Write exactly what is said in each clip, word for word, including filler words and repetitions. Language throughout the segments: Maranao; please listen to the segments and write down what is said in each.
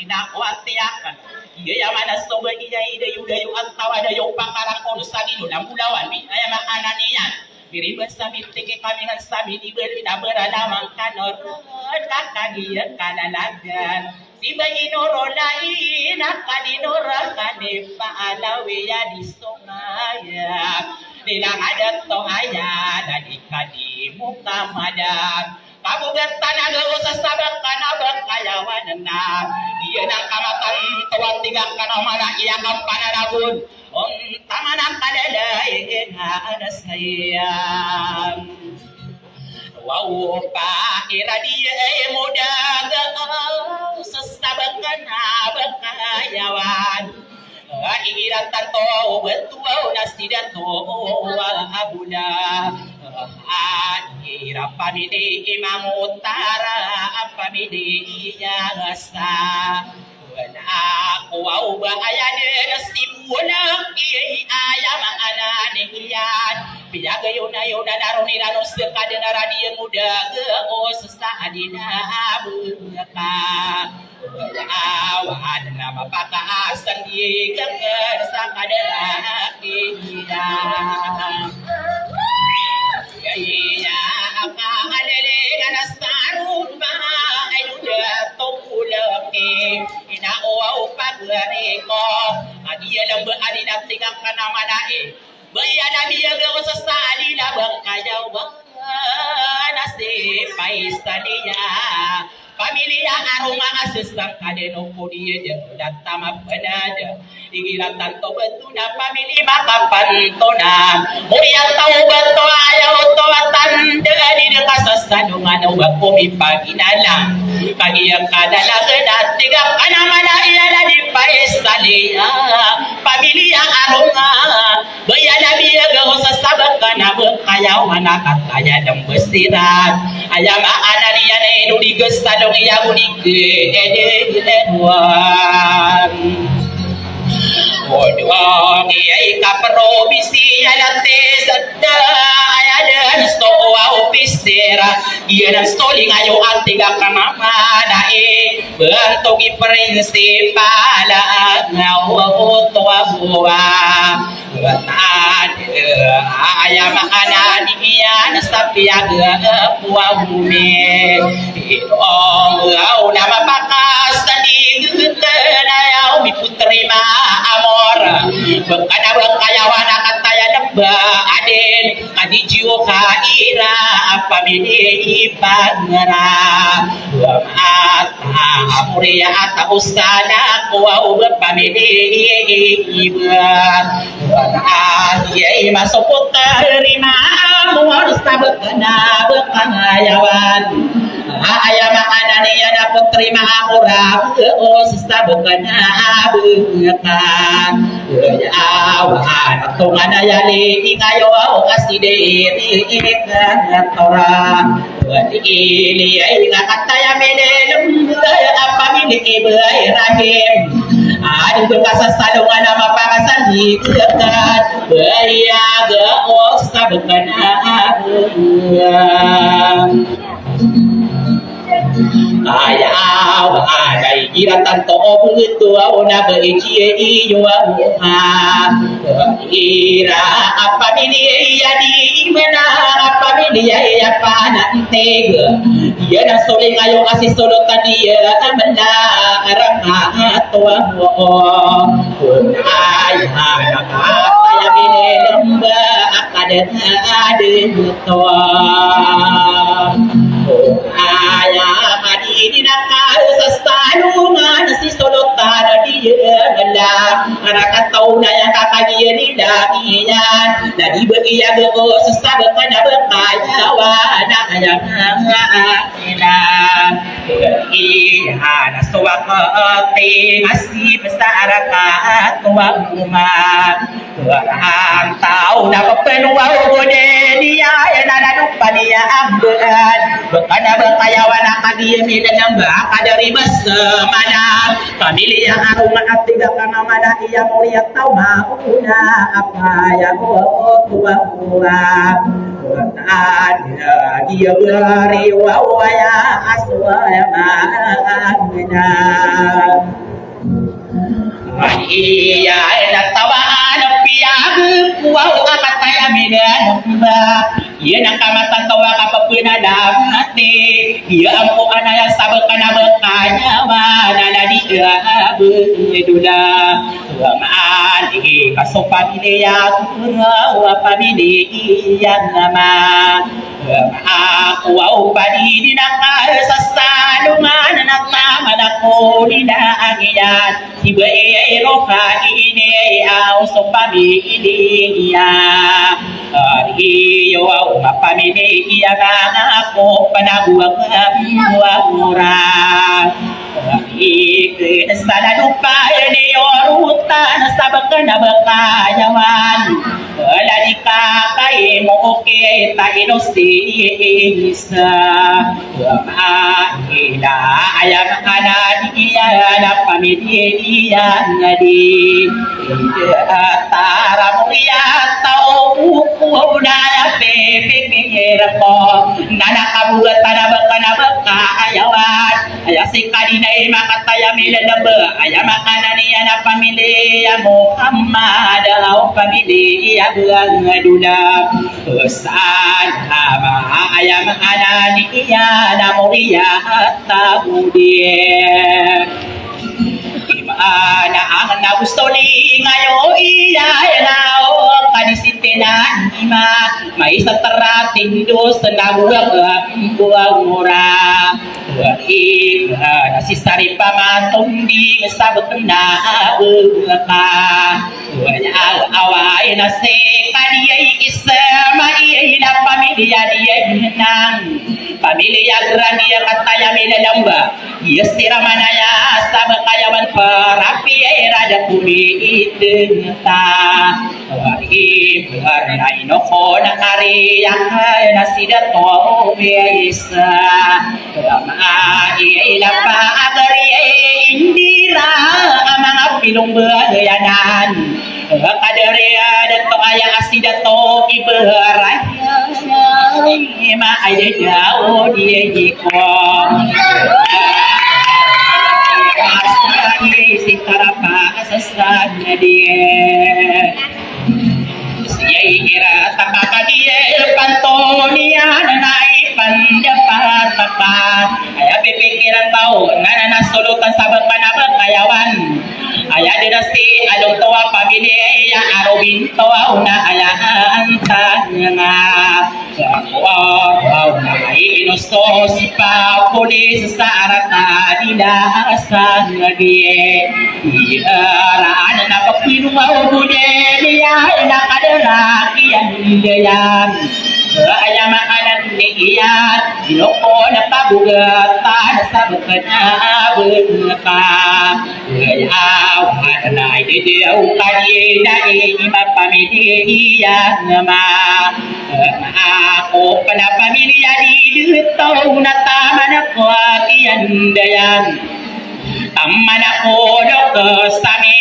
Na o ati akn. Iya maana so ba iya i dayo-dayo a tawad a iyo pakarakon sa dino na mbolawan mi, aya maana niyan. Miriba sa mitiki kami ngan sa miniba na baralamang ka norod ka kadiya kalalagan. Si ba ino ro na ina ka dino ra kani pa alawi ya di songaya. Di lang adat to aya na di kadi mo kamadan. Kabogatan a gago sa sabak ka na bangkayawan na. Iya na kamatan to a tig akn a mala iya kampananagon. Onta man a kadalay ina ana saya. Wow, pa ira di ay mo daga sa sabak ka na bangkayawan. Igira tanto betua na sida to abula. Igira pamili imangutara pamili iyasa. Wala ko aw ba aya dera si wala ki aya maana ni iyan. Piyagayo na yo na naro ni rano sekade na radiyan mo daga o sesa adina abula ka. Awan na mapakaasan di kakar sa kadaraki ida. Iya, iya, aka alele gana sarumba, ay duda to kulaki. Ina o aw pagari ko. Adi alam ba adi na tig akn a mala i. Baya na biyaga ko sa sali na bangkayawan na si Faisaliya. Pamiliya a roma a sesang kadeno ko diya dyan, datama panada. Igira tanto beto na pamili makapanto na. Muriya tao beto aya oto a tanda di deka sasanongan o bako mipaginala. Kagiya kadala gena tig akn a mala iya na di Faisaliya. Pamiliya a roma. Baya na biyaga ko sa sabak ka na bangkayawan a kataya dang besirat. Aya maana niyan na ino di gesadong iya bo di kedewan. Odong iya ika probinsiya na te sadda aya dan so wa opisira. Iya dan so lingayo a tig akn a mala i. Banto gi prinsipal a ngaw oto a buwa. Aya maana niyan sa piyagpuwa bo mi. Ino aw na mapakasandig na yaw mi putrima amor. Baka na bangkayawan a kataya namba adin. Kadi jiyo ka ira a pamili ipangara. Wa maat Amuriya ata usana ko aw ba pamili iba. Wala iya ima so putrima amor sa baka na baka yawan. Aya maana niyan na putrima amor a baka o sa baka na baka. Aya awan tongan aya li ingayo aw kasi de iri iri ka tora. Wadi ili ay nga kataya mene lembay a pamili Ibrahim. Adi ko kasasalongan a mapakasandi kekat. Bayaga o sa baka na abuwa. Aya awan ay gira tanto o beto aw na ba ijiya iyo aw ha. Ira a pamiliya di imana a pamiliya iya panantig. Iya na soling ayo a si solotan iya a mala a rama a towa mo. Aya na kataya minilemba a kada na adi mo towa. Aya a di di na kasasalongan a si solotan a di iya mala. Anak a taw na aya kakagiya di damiyan. Na di ba iya gagos sa baka na baka yawan a aya nga ina. Iya na so wakati nga si besar ka tuwa uma. Warang taw na pepenowa o gode niya, aya na na dopa niya ambean. Baka na baka yawan a kadiya midan a ba a kadari basa mana. Pamiliya a roma a tiga ka mamana iya moriya taw mauna a paya o tuwa-tuwa. Tanda iya bari waw aya aswaya mana. Iya na tawaan piyag waw a kataya minan ba. Iya na kamatan tawa kapapanadamati. Iya ampo anaya sabak na bakanya wana na di abdula. Wa mali ka so pamiliya guro wa pamiliya nama. Wa ma ako wa o padi di na kasasalongan na taman ako di na angiyan. Siba iya iroka ini aw so pamiliya. Ari iyo aw ma pamiliya na ako panaguwag wa mura. Ikin sa na dopa ini orutan sa baka na baka yawan. Ladi ka kaimo oke ta ino si isa. Wa ma ila aya maana di iya na pamiliya di. Tara muriya taw buku na ya pipikir ko. Na na kabuga tana baka na baka ayawan. Aya si kadina i makataya milalaba, aya maana niyan a pamiliya Muhammad, aw pamiliya Abdullah. San ama aya maana niyan a muriya at tabudi. Imaana ang nagustoni ngayo iya na o kadisitinan ima, maisa tarating dos na buwag buwag mura. Wari na si sari pamatombi sabot na baka. Wala away na si kadi ay isa maiyay na pamiliya di ay nang pamiliya grandi a kataya milalamba. Iya sira manaya sabak ayawan parapi ay rada kumiiteng ta. Wari barna ino ko na kariya na si dato miyay isa. Rama ila pa agari indira a manga pilong bayanan. Kadari dato aya a si dato Ibrahim. Ima aya daw di ko. Asari si tarapa sasan di. Siyay ira tapakadiya pantoniyan na ipandapat tapat. Aya pipikiran taw na na nasolotan sa baka na baka yawan. Aya dinasti along tawa pamiliya arobin tawa na aya antanga. Wow, wow, na ino so si pa polis sa arata dila sa lagi. Iya raan na papinu mau budemiya na kadara kiyan dayan. Aya maana niyan ino ko na pabugatan sa baka na baka. Aya awan na ide di aw kadi na i mapamiliya nama. Ako pala pamiliya di dito na taman ako kiyan dayan. Taman ako do ko sami.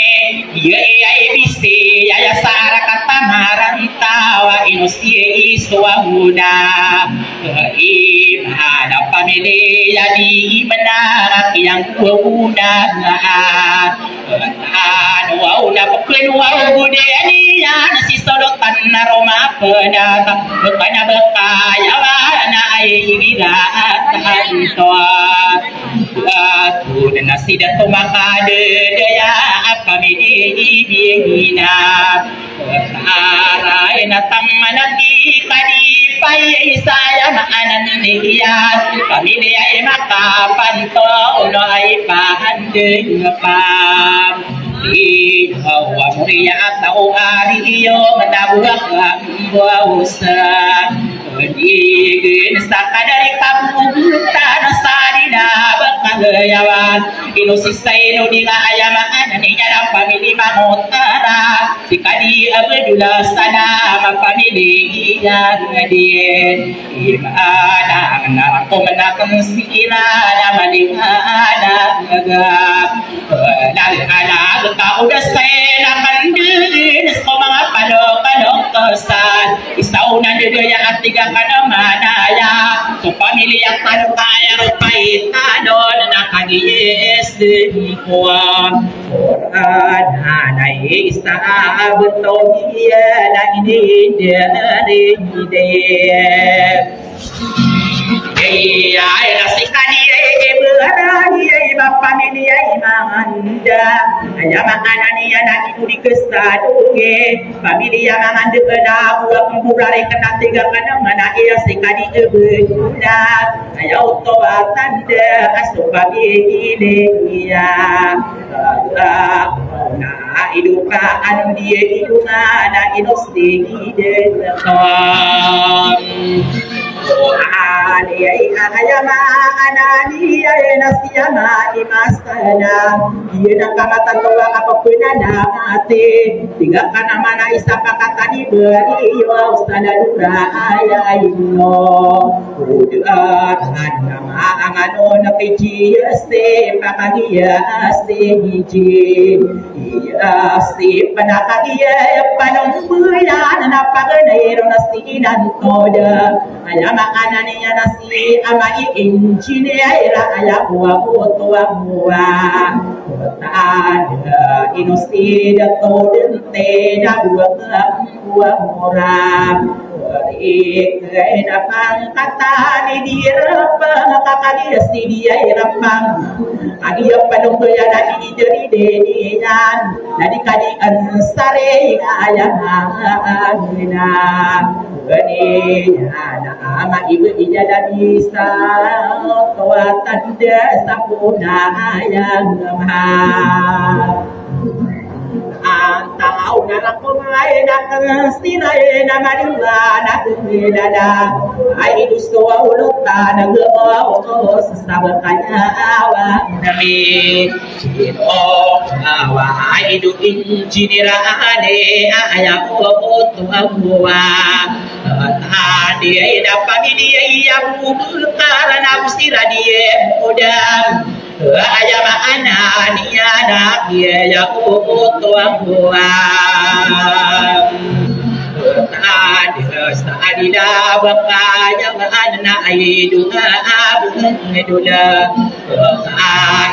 Iya iya ibisi aya sa ara katamaran tawa ino si iso amuda. Iman a pamiliya di iman a kiyang kuwaguda. Ano aw na pepenu aw gudeni na si solotan na roma penata. Baka na baka yawan na ay igira at hanto. Watu na si dato makadedaya a pamiliya ibiyina. Aray na taman a di kadi pay isa aya maana niyan. Pamiliya i makapanto no ay pahandeng pa. Di awa muriya a taw ari iyo manabuwak a mbawaw sa. Di gin sa kadari kabubutan sa di na baka yawan. Ino si sa ino di nga aya maana niyan a pamiliya mangotara. Si kadi Abdullah Salam a pamiliya di. Iman a na ako manakan si ira na maliwala gagap. Lal alag ka oda sa ila kandin so manga palo kalokasan. Isa o nandin Kaya a tig akn a manaya so pamilya tano, kaya ropay tano na kagiya sii ko Qur'an a isa a btad iyan a inidridi. Iya, iya, na si kaniya, iya, iya, ba pamilya, iya, manganda. Aya maana niyan na ino di kesa doge pamilya manganda na buwak murare kena tiga kana mana iya si kaniya, iya, ba aya oto a tanda a so pamilya. Na ido ka ano niya ido nga na ino si ide ka. Ani ay aya maana niya na siya ma imasana. Iya na kamatan ko a kapapunan na mati. Tiga kana mana isa pakatani beri yo sana dura aya ino. Udu a nama angano na kiji se pakagiya se ji. Iya si panakagiya panumbuya na paganay ro na si inantoda. Aya maana niya na si ama i engineer aya buwa buwa buwa. Tada ino si dato dente na buwa buwa mura. Ori kena pangkatan i di rapang, kakadiya si diya i rapang. Kagiya panumbuya na di dari deni iyan. Na di kadi ansare aya na. Gani na ama ibu ida da bisa. Ko a tanda sa puna aya nga ma. Antag a onara ko mala ina kala sira ina mala na kala da. Ay ido so a olotan a gama o sabakanya awa nami. Ino awa ay ido injinira ane aya ko oto awa. Tadi ina pamilya iya bubul karana busira diye odam. Aya maana niyan na biya ya oto awa. Tadi sa adila bakanya maana na ay ido nga abu ido la.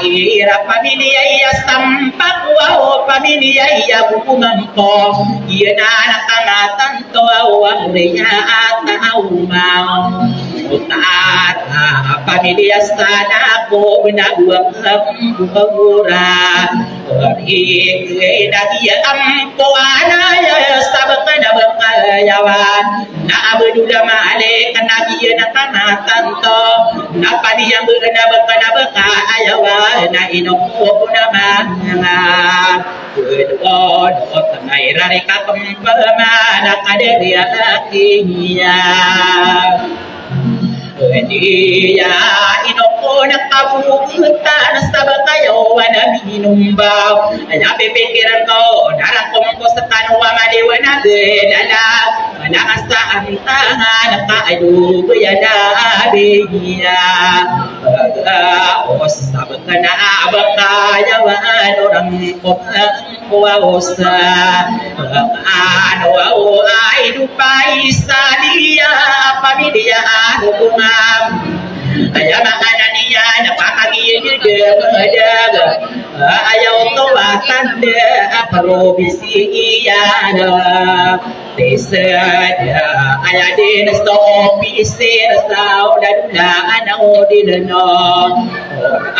Ira pamilya iya sampak wa o pamilya iya buku mangko. Iya na anak angatan to awa muriya ata auma. Utara pamilya sana ko binaguang buka gura. Ori kena iya ampo ana ya sabak na bakayawan. Na abdu da malik na biya na kamatanto. Na padi yang bena beka na beka ayawa na inoko na manga. Kedua dot na irari kapempema na kadari akiya. Dia inoko na kabugutan sabakayo wana minumba. Aya pipikiran ko na rakom ko sekan wa maliwa na gelala. Wana asa antangan ka adu buyada biya. Os sabakana abakaya wa anu rangko wa osa. Ano aw ay dupai saliya pamilya arukungan. Aya maana niyan na pakagiyagdaga. Aya oto a tanda a probinsiya na. Tisada aya din so opisir sa odadula ana odilano.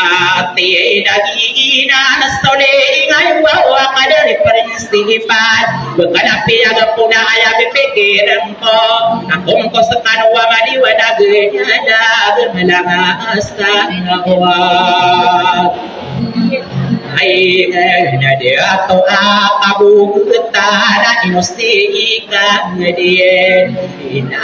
Ati dagi ina na sole ingay wa wa kadari prinsipan. Beka na piyagapuna aya pipikiran ko. Akum ko sekan wa maliwanag ina na gemelanga asa wa. Ay na di ato a kabugutan a inusti ikang di. Ina,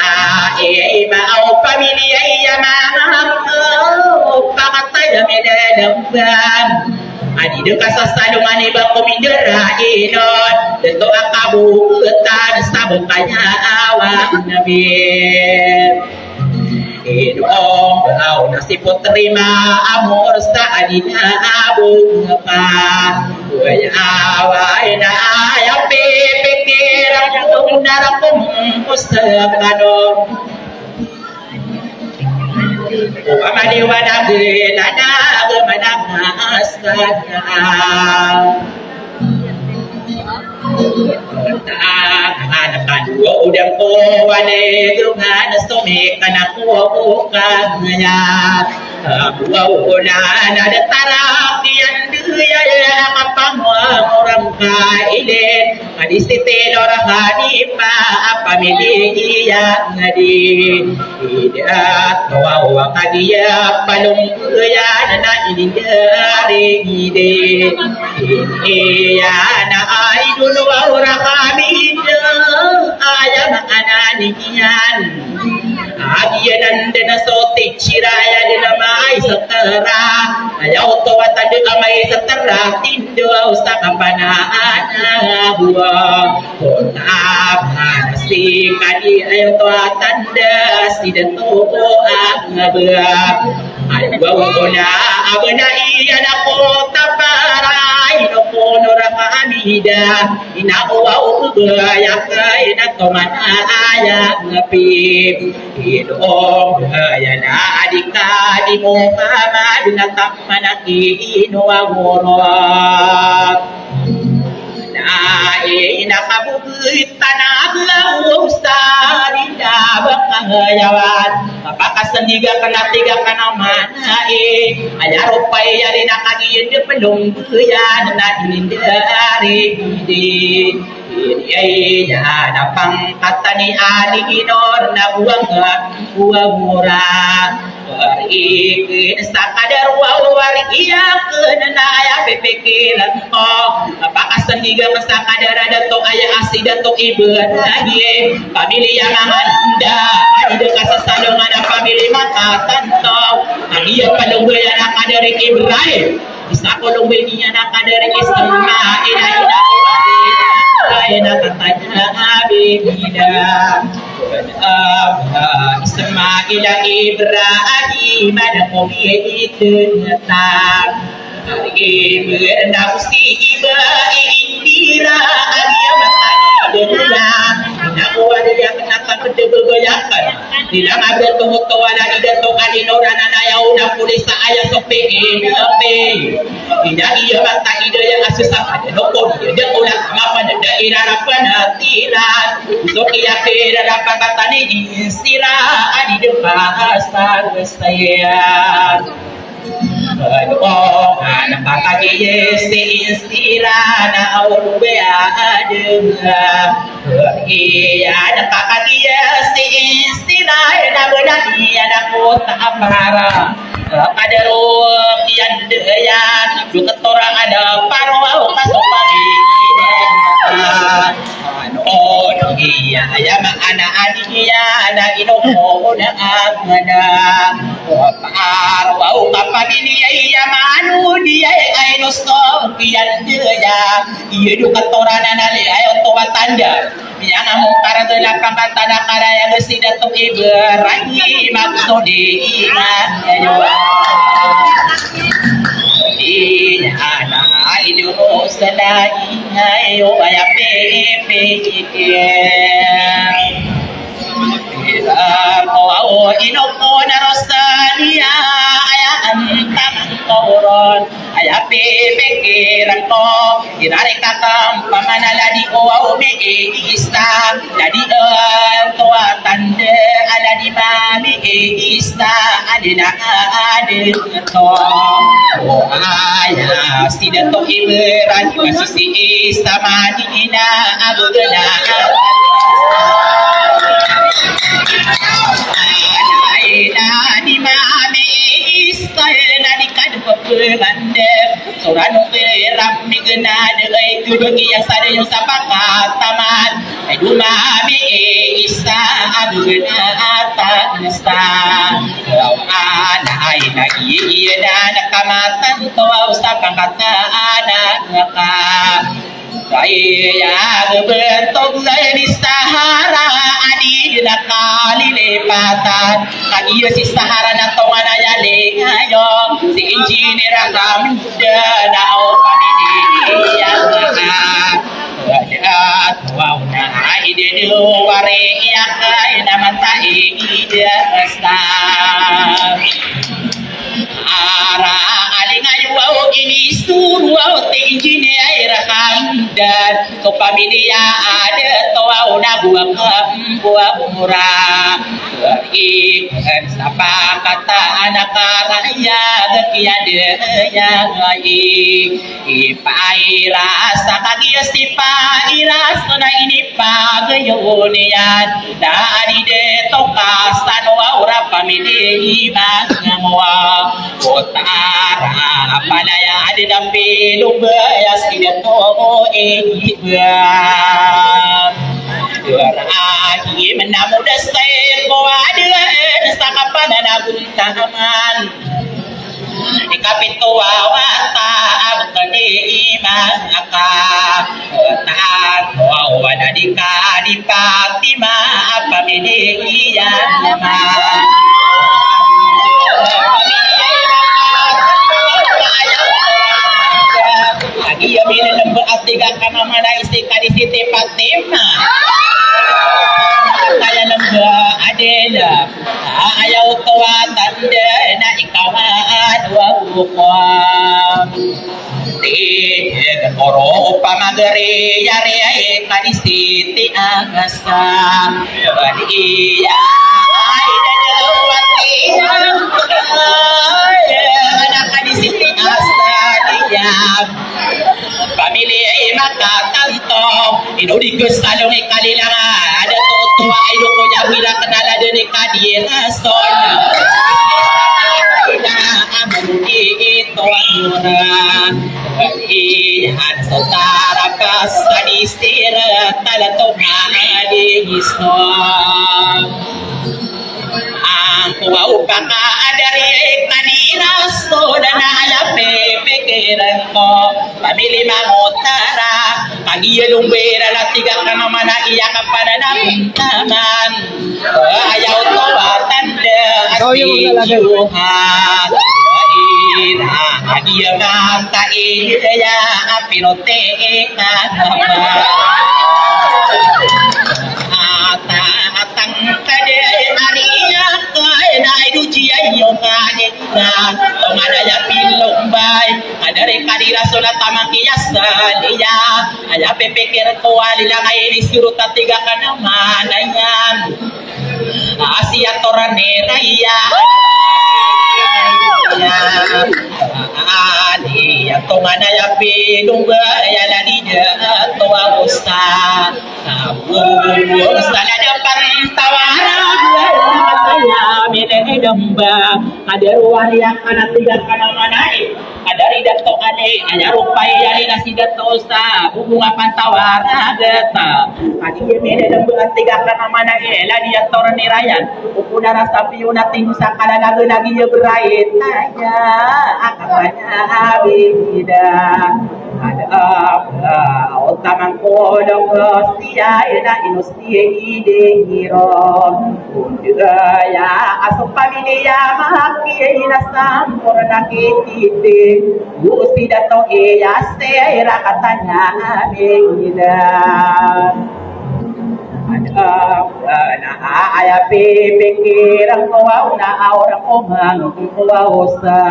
iya, ima, aw, pamilya, iya, mama, aw, pakataya, milalambang. Adi deka sasalungan iba ko mindara inon. Dito a kabugutan sabakaya awa nabi. Ino aw na si Putri ma amor sa adina abong pa. Waya, waya na aya pipikiran Undar ko mungkus kano. Pamaliwanag na na gmanangasana. Tangan kano o dang ko walay gman somi kana ko kanya. Abuaw ko na na da tarak iyan diyaya kapamangorang ka ilin. Adi siti lora kani pa a pamili iyan adi. Ida kawawa kadiya palong iyan na inindari ide. Iyan a idol wa ora kami ida. Aya maana niyan. Agiya nanda na so titira aya dina maay sa tara. Aya oto wata dina maay sa tara. Tindo sa kapanaan a buwa. Kota mana si kadi aya oto wata nda si dato ko ang buwa. Ay, waw ko na, aba na iyan ako taparay, no ko no raka amida, ina ko waw ko gaya ka, ina to mana aya ngapi. Ino gaya na adika di Muhammad na tak manaki ino agorot. Na ina kabugit Tana a belaw sa di da ba kahayawan. Kapakasendiga kena tiga kena mana e. Aya ropa e yari na kagiya de pelong buyan na inindari ide. Ini aya na pangkatan i ali inor na buwang buwang mura. Ikin sa kadar waw wari iyakin na aya pipikiran ko. Pakasendiga ka sa kadar a dato aya a si Dato Ibrahim. Pamili a manganda, adi da kasasalongan a pamili makatanto. Adi a palonggay a kadar i Ibrahim. Isa ko longgay niyan a kadar i Ismail a ina ko ina katanya a bibida. Ismail a Ibrahim a da ko biyay i tengatan. Ibrahim a ko si Ibrahim a giya matay da dula. Na ko wala ya kena ka pede bebeyakan. Di lang a betoto wala di dato kalinoran a na yaw na polisa aya so pe ina pe. Ina iya mata ida ya asus apa da no ko dia da ko na mapa da da ira rapa na tira. So iya kira rapa kata ni insira adi de bahasa saya. Ano ana kata dia si insira na aw be ada. Iya na kata dia si insira na bena iya na kota amara. Kadaro iyan de iyan doktor a da paro aw kaso pagi. Ano iya aya maana adi iya na ino ko na amana. Paro aw kapamili iya manu di iya ino so iyan de iya. Iya doktor a na nali ayo to matanda. Iyang a mongkar a da na pangkatan a karaya a si Dato Ibrahim a so di ina. Ina na ino sa da ina yo aya pe pe. Ira ko aw ino ko na rosania aya antam ko ron. Aya pipikiran ko, ira reka kampaman a ladi o aw mi isa, ladi o to a tanda a ladi mami isa, adi na adi to. O aya si Dato Ibrahim a si isa mani ina a bebena. Ina di mami isa, ina di kad pepemande. Sorano ke rami gena de ai kebegi ya sada yang sapakataman. Ai dumami isa adu gena atan sa. Ana ai na iya iya dan kamatan to au sapakata ana ka. Kaya bentog na ini Sahara adi na kalilipatan. Kagi si Sahara na tongan a yali ngayo si engineer a kamda na o pamili iya. Wala tuwaw na Dede lo wari iya kay na mata i ida sa. Ara alingayo aw inisoro aw ti engineer Hamdan, so pamilya a dato aw na buwak buwak mura. Ikan sa pakata anak a raya gak iya daya ngai. Ipairas a kagiya si pairas na inipagayon iyan. Da a di de tokas ano a ora pamili iman nga moa. Kotara a palaya a di dampi dumba ya si dato o iba. Dora a di menamuda sa iko a di sa kapanan a buntaman. Ikapito a wata a bukani iman aka. Tato a wada di ka di Fatima a pamili iyan naman. Lagi iya mili nemba a tiga ka naman a isi ka di Siti Fatima. Kaya nemba adela. Ayaw to a tanda na ikaw a adwa ko. Di, di, oro pamagari, yari, ay, kani Siti Asa. Kani iya, ay, dadawati. Ay, anak kani Siti Asa, iya. Pamili ay makatanto. Ino di ko salong i kalilanga. Ada to, to, ay, do ko niya wira kenal ada ni kadiya na son. Ina amun i ito ang mura. Iyan so tarapas sa disira talato nga adi iso. Angkowa o pakaadari kanina so dana aya pipikiran ko. Pamili mangotara, kagiya lumbiran a tiga ka naman a iya kapananamtaman. Aya oto a tanda a siyoha. Ina, kagiya mata ina ya a pinote ka naman. Ata, atang kada aya ari ya ka, ina, idu jiya iyo ka, ina. Tongan aya pilombay, kadari kadira solat a makiyasaliya. Aya pipikir ko a lilangay ini surut a tiga ka naman ayan. Asiya toran ni raya. Ani, tongan aya pilombay, aya ladi da to a usa. Sala da pantawara, aya mili i damba. Kadaro wali a kana tiga ka naman ai. Kadari dato ani, aya ropay ani na si dato sa bubong a pantawara gata. Kadi mili i damba a tiga ka naman ai, ladi a toran ni rayan. Opona ra sa piyo na tino sa kalalaga lagi ya berait. Aya, akapana abida. Ada apa, otamang kodong siya, ina inus Iya ide hiro. Undaya aso pamiliya maki ina sampurna kititi. Gusti dato iya sera katanya amina. Ada na aya pipikiran ko, wow, na aura ko mang ko, wow, sa.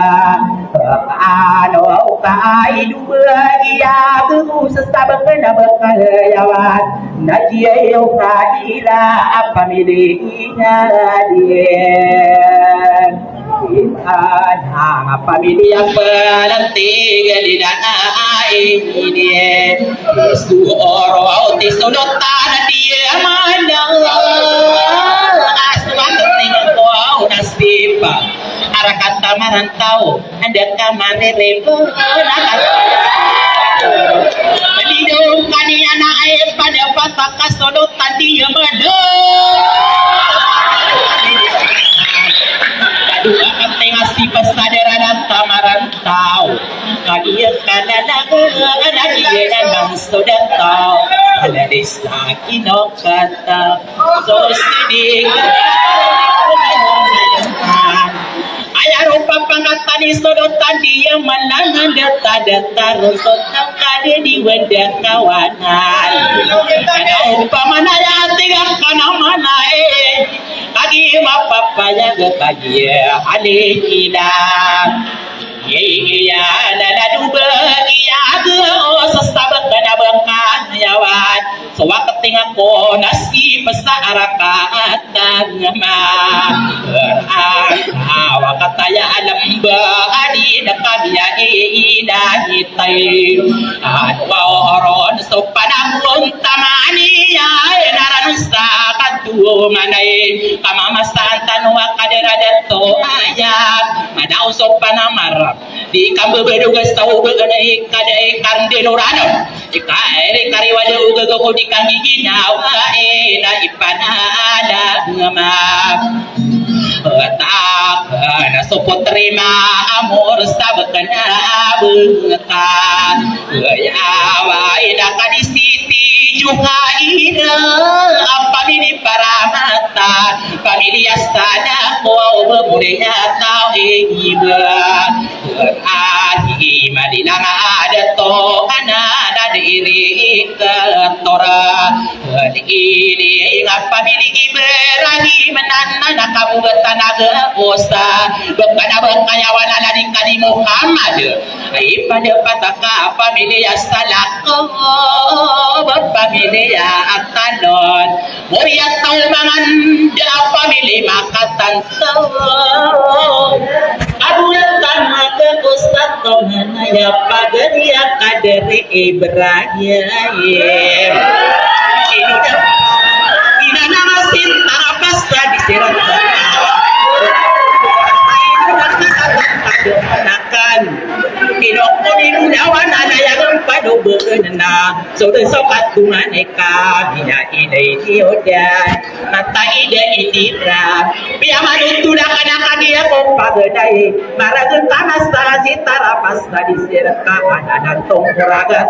Ano ka ay duwa iya, gusto sa baka na baka yawan. Na jiya iyo ka ila a pamili ina diyan. Ina a pamili a palantig a di na a ini. Suoro aw ti solotan a di a manang. Aswang tingko aw nasipa. Arakat tamaran taw. Anda ka marerebo na ka. Di do kaniyan a ay padapat a kasolotan di a mada. Kadu a katenga si pasadaran a tamaran taw. Kadiya kananaga, kadiya nanang sodataw. Alari sa kinokata. So sidi. Aya ropa pangatan i solotan di a manang data-data ron so tangka. Di wanda kawanan. Ana opama na aya tig a kanamana e. Kagiya mapapayag kagiya halin ina. Iya na na doba iya ga o sasabak na bangkan yawan. So wakati nga ko nasi pasa arakat. Tangma. Awa kataya alam ba adi na kami ya ilahi tay. Adwa oron so panahon tamani ya naran sa katumanay. Kamamasaan tano a kadaradat to aya. Madaw so panamar. Di kambebedog sa ubeg na ikada ikarndenoran. Ika, ere kariwada ugaga ko di kami ginawa, e, na ipanala ngama. Otak, na sopot rima, amor, sabak na abengka. Yawa, ina ka di siti, juga ira, apa mini paramata, pamilya sana, ko, o, bemuri, tao, e, iba. Ahi madilang adato ana dad iri katora. Ini nga pamili Ibrahim nana na kabugatan aga osa. Bangkana bangkaya wana ladi kadi Muhammad. Ay pada pataka pamili ya salako. Pamili ya atalon. Moriya taw mangan da pamili makatan Kabulatan maka ustad ko na ya pagari ya kadari Ibrahim. Ino da ina na masin tarapas ka di sirat. Ino na kita tangkado nakan. Ino ko ino dawan ana ya gempado beken na. So de so katungan eka bina ina ini odan. Mata ida itira. Piya manontod a kanakaniya ko paganay. Maragen tamas tara si tarapas na di sirka ananan tong koragat.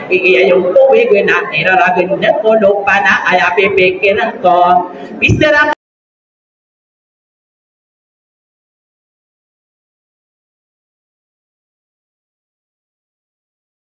Iya yung tubig na iraragen na kono pana aya pipikiran ko. Bisira